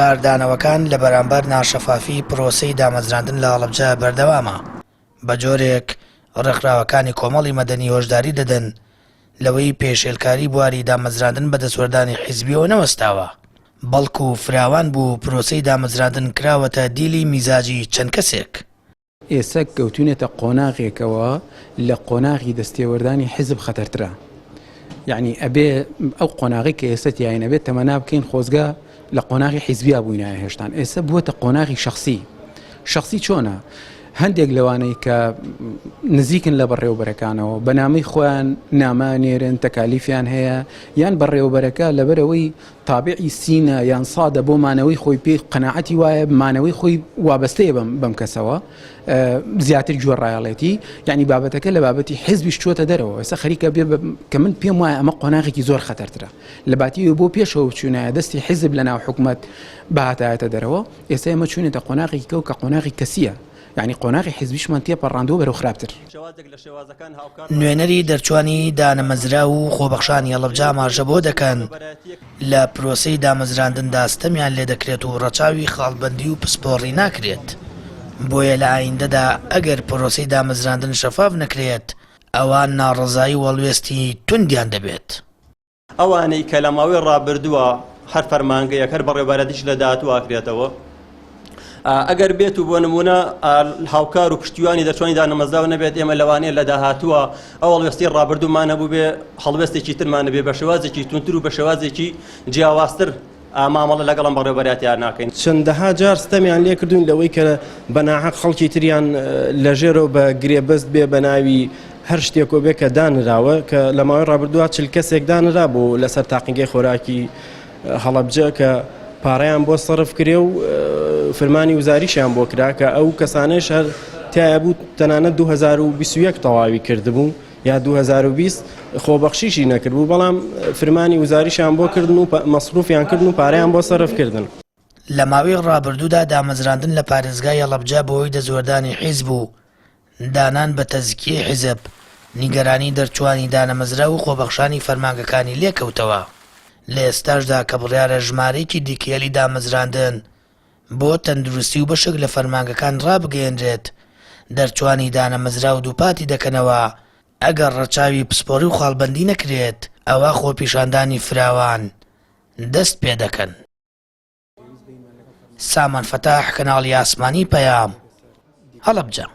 کاردانەوەکان لە بەرامبەر ناشەفافی پرۆسەی دامەزراندن لە هەڵەبجە بەردەوامە، بە جۆرێک ڕێکخراوەکانی کۆمەڵی مەدەنی هۆشداری دەدەن لەوەی پێشێلکاری بواری دامەزراندن بە دەستوەردانی حیزبیەوە نەوەستاوە، بەڵکو فراوان بوو و پرۆسەی دامەزراندن کراوەتە دیلی میزاجی چەند کەسێک. ئێسە کەوتوینەتە قۆناغێکەوە لە قۆناغی دەستێوەردانی حیزب خەتەرترە. یەعنی ئەبێ ئەو قۆناغەی کە ئێسە تیاین ئەبێ تەمەنا بکەین خۆزگە لە قۆناغی حیزبیا بووینایە هێشتان ئێسە بووەتە قۆناغی شەخسی. شەخسی چۆنە؟ هەندێک لەوانەی کە نزیکن لە بەڕێوەبەرەکانەوە بە نامەی خۆیان نامە نێرن تەکالیفیان هەیە یان بەڕێوەبەرەکە لەبەرەوەی تابعی سینە یان سادە بۆ مانەوەی خۆی پێی قەناعەتی وایە مانەوەی خۆی وابەستەیە بەم بەم کەسەوە زیاتر گوێ ڕایەڵێتی یعنی بابەتەکە لە بابەتی حزبیش چۆتە دەرەوە ئێستا خەریکە بێ کە من پێم وایە ئەمە قۆناغێکی زۆر خەتەرترە لە باتی بۆ پێشەوە بچوونایە دەستی حزب لە ناو حکومەت بهاتایەتە دەرەوە ئێستا ئێمە چوونێتە قۆناغێکی کەو کە قۆناغی کەسیە یعنی قۆناغی حزبیشمان تێپەڕاندووە بەرەو خراپتر. نوێنەری دەرچوانی دانەمەزراو و خۆبەخشانی هەڵەبجە ئاماژە بەوە دەکەن، لە پرۆسەی دامەزراندندا ستەمیان لێدەکرێت و ڕەچاوی خاڵبەندی و پسپۆڕی ناکرێت، بۆیە لە ئایندەدا ئەگەر پرۆسەی دامەزراندن شەفاف نەکرێت، ئەوا ناڕەزایی و هەڵوێستی توندیان دەبێت. ئەوانەی کە لە ماوەی ڕابردووە هەر فەرمانگەیەک هەر بەڕێوەبەرایەتیش لە داهاتوو ئاکرێتەوە ئەگەر بێت و بۆ نمونە هاوکار و پشتیوانی دەرچوانی دانەمەزراو نەبێت ئێمە لەوانەیە لە داهاتووە ئەو هەڵوێستی ڕابردوومان هەبوو بێ هەڵوێستێکی ترمان بێ بە شێوازێکی توندتر و بە شێوازێکی جیاوازتر مامەڵە لەگەڵ ئەم بەڕێوەبەرایەتیان ناکەین. چەندەها جار ستەمیان لێکردوین لەوەی کە بە ناحەق خەڵکی تریان لەژێرەوە بە گرێبەست بێ بە ناوی هەر شتێکۆ بێ کە دانراوە کە لە ماوەی ڕابردووە چل کەسێک دانرابوو لەسەر تاقیگەی خۆراکی هەڵەبجە کە پارەیان بۆ سەرف کرێ و فرمانی وزاریشیان بۆ کرا کە ئەو کەسانەیش هەر تایە بوو تەنانەت 2021 تەواوی کردبوو. یا 2020 خۆبەخشیشی نەکردبوو بەڵام فرمانی وزاریشیان بۆ کردن و مەسروفیان کردن و پارەیان بۆ سەرف کردن. لە ماوەی ڕابردوودا دامەزراندن لە پارێزگای هەڵەبجە بەهۆی دەستوەردانی حیزب و دانان بە تەزکیەی حیزب، نیگەرانی دەرچووانی دانەمەزراو و خۆبەخشانی فەرمانگەکانی لێکەوتەوە. لە ئێستاشدا کە بڕیارە ژمارەیەکی دیکەی هەلی دامەزراندن بۆ تەندروستی و بەشێک لە فەرمانگەکان ڕابگەیەنرێت، دەرچوانی دانەمەزراو دووپاتی دەکەنەوە، ئەگەر ڕەچاوی پسپۆڕی و خاڵبەندی نەکرێت، ئەوا خۆپیشاندانی فراوان دەست پێدەکەن. سامان فەتاح، کەناڵی ئاسمانی پەیام، هەڵەبجە.